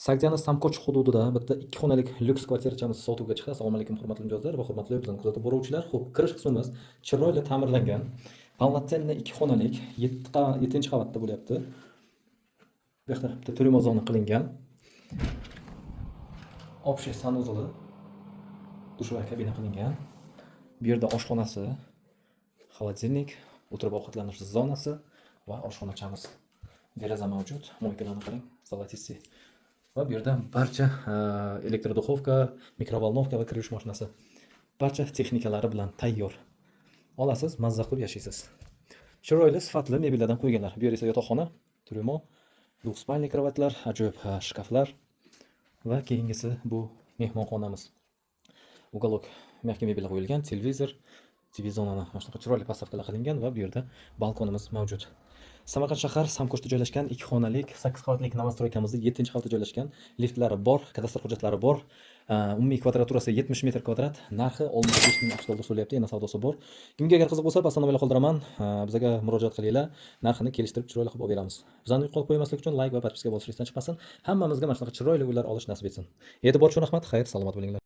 Sogdiana Samkoch hududida bitta ikki xonalik lyuks kvartirachamiz sotuvga chiqdi. Assalomu alaykum, hurmatli mijozlar va hurmatli bizani kuzatib boruvchilar. Xo'p, kirish qismimiz chiroyli ta'mirlangan. Полноценный ikki xonalik, 7 qavatda bo'lyapti. Bu yoqda bitta трюмо zona qilingan. Общий санузел i, душевая kabina qilingan. Bu yerda oshxonasi, холодильник, o'tirib ovqatlanish zonasi va oshxonachamiz. Deraza mavjud. Мойка larni qarang, золотистый. Va bu yerda barcha электродуховка, микроволновка va kir yuvish mashinasi barcha texnikalari bilan tayyor. Olasiz, mazza qilib yashaysiz. Chiroyli, sifatli mebellardan qo'yganlar. Bu yer esa yotoqxona, трюмо, двухспальный кровать lar, ajoyib shkaflar va keyingisi bu mehmonxonamiz. Уголок мягкий mebellar qo'yilgan, televizor, TV zonani mana shunaqa chiroyli подставка lar qilingan va bu yerda balkonimiz mavjud. Samarqand shahar Samkochda joylashgan ikki xonalik 8 qavatlik новостройка mizda 7-qavatda joylashgan, liftlari bor, kadastr hujjatlari bor. Umumiy kvadraturasi 70 metr kvadrat, narxi 65 ming AQSh dollar so'rayapti, yana savdosi bor. Kimga agar qiziq bo'lsa, pastda nomerlar qoldiraman. Bizga murojaat qilinglar, narxini kelishtirib, chiroyli qilib olib beramiz. Bizani yo'qolib qo'ymaslik uchun layk va подписка bosish esdan chiqmasin. Hammamizga mana shunaqa chiroyli uylar olish nasib etsin. E'tibor uchun rahmat, xayr, salomat bo'linglar.